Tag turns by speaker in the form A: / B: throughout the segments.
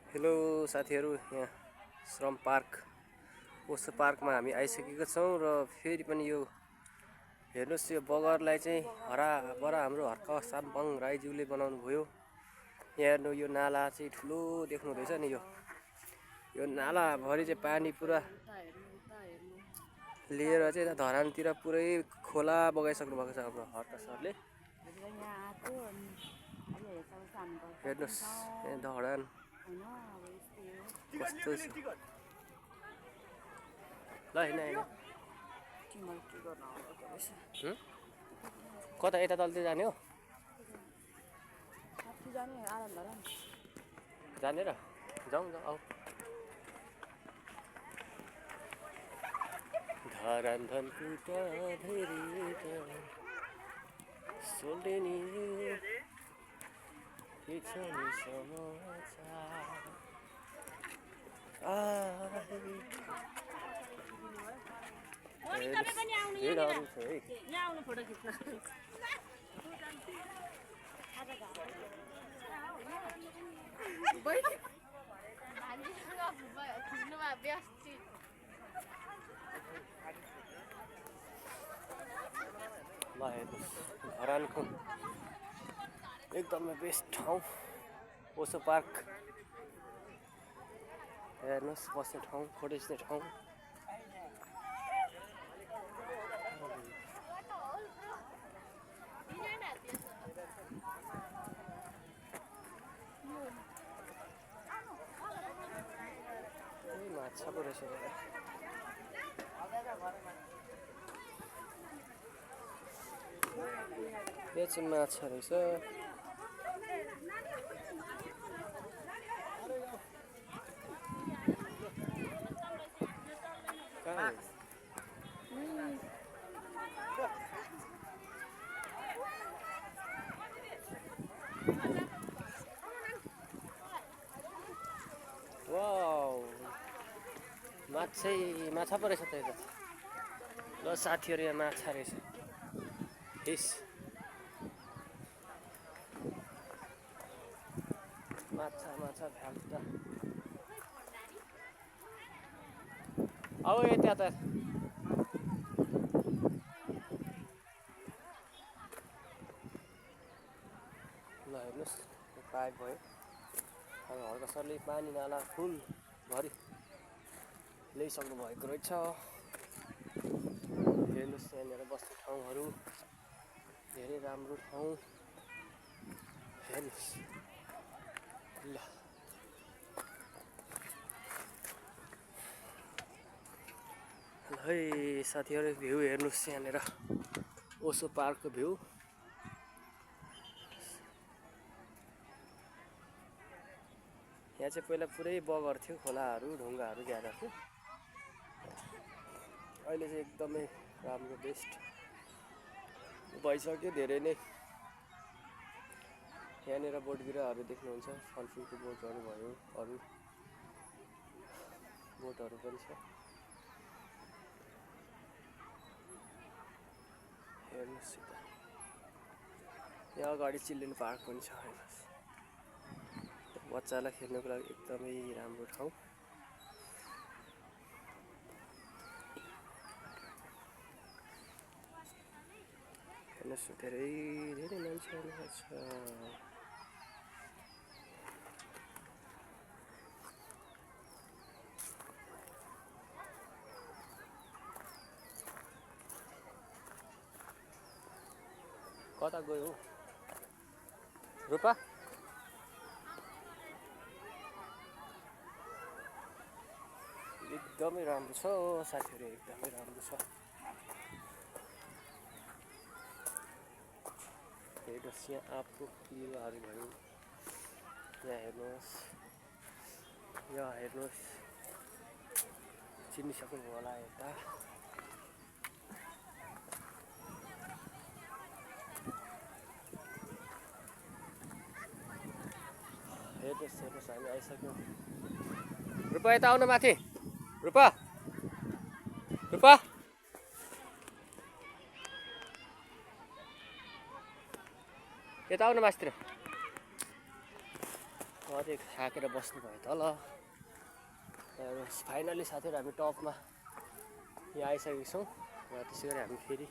A: Hello साथीहरू, यहाँ श्रम पार्क ओसो पार्कमा हामी आइसकेका छौँ र फेरि पनि यो हेर्नुहोस्, यो बगरलाई चाहिँ हराभरा हाम्रो हर्क साम्पाङ राईज्यूले बनाउनु भयो। यहाँ हेर्नु, यो नाला चाहिँ ठुलो देख्नु हुँदैछ नि। यो नालाभरि चाहिँ पानी पुरा लिएर चाहिँ यता धरानतिर पुरै खोला बगाइसक्नु भएको छ हाम्रो हर्क सरले। हेर्नुहोस्, यहाँ धरान कस्तो छ ल। होइन कता यता तलतिर जाने हो? जाने र जाउँ आऊ। धरान धनकुटा धेरै सोल्डेनी के छ नि समाचार। ल हेर्नुहोस्, धरानको एकदमै बेस्ट ठाउँ ओसो पार्क। हेर्नुहोस्, बस्ने ठाउँ, फोटो खिच्ने ठाउँ। माछा पो रहेछ, यो चाहिँ माछा रहेछ। वाउ, माछा पो रहेछ त यो त। ल साथीहरू, यहाँ माछा रहेछ। फिस माछा भ्याल्टा। अब यता त ल हेर्नुहोस्, पार्क भयो। अब हर्क सरले पानी नाला फुल भरि ल्याइसक्नु भएको रहेछ। हेर्नुहोस्, यहाँनिर बस्ने ठाउँहरू धेरै राम्रो ठाउँ। हेर्नुहोस् ल, है साथीहरू, भ्यू हेर्नुहोस् यहाँनिर ओसो पार्कको भ्यू। यहाँ चाहिँ पहिला पुरै बगर थियो, खोलाहरू ढुङ्गाहरू ज्यादा थियो। अहिले चाहिँ एकदमै राम्रो बेस्ट भइसक्यो धेरै नै। यहाँनिर बोट बिरुवाहरू देख्नुहुन्छ, फलफुलको बोटहरू भयो, अरू बोटहरू पनि छ। हेर्नुहोस्, यहाँ अगाडि चिल्ड्रेन पार्क पनि छ। हेर्नुहोस्, बच्चालाई खेल्नुको लागि एकदमै राम्रो ठाउँ। हेर्नुहोस्, धेरै मान्छेहरू छ। कता गयो रूपा? एकदमै राम्रो छ साथीहरू, एकदमै राम्रो छ। हेर्नुहोस्, यहाँ आँपको बिरुवाहरू भयो। यहाँ हेर्नुहोस्, यहाँ हेर्नुहोस्, चिनिसक्नु होला यता। हेर्नुहोस्, हामी आइसक्यौँ। रूपा यता आउनु माथि। रूपा रूपा यता आउन मास्तिर अझै थाकेर बस्नु भयो त ल फाइनली साथीहरू हामी टपमा यहाँ आइसकेको छौँ र त्यसै गरी हामी फेरि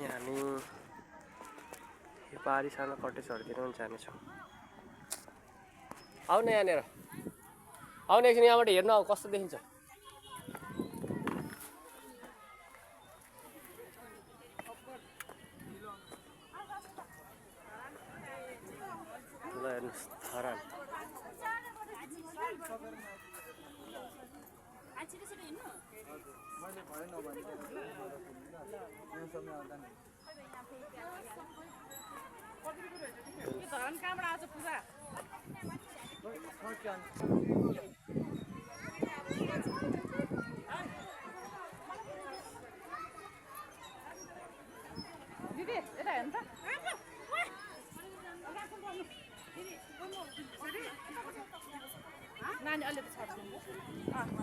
A: यहाँ हामी यो पारी सानो कटेजहरूतिर पनि जानेछौँ आउन यहाँनिर आउन एकछिन यहाँबाट हेर्नु अब कस्तो देखिन्छ ल हेर्नुहोस् धरान
B: दिदी यता हेर्नु त नानी अलि त छ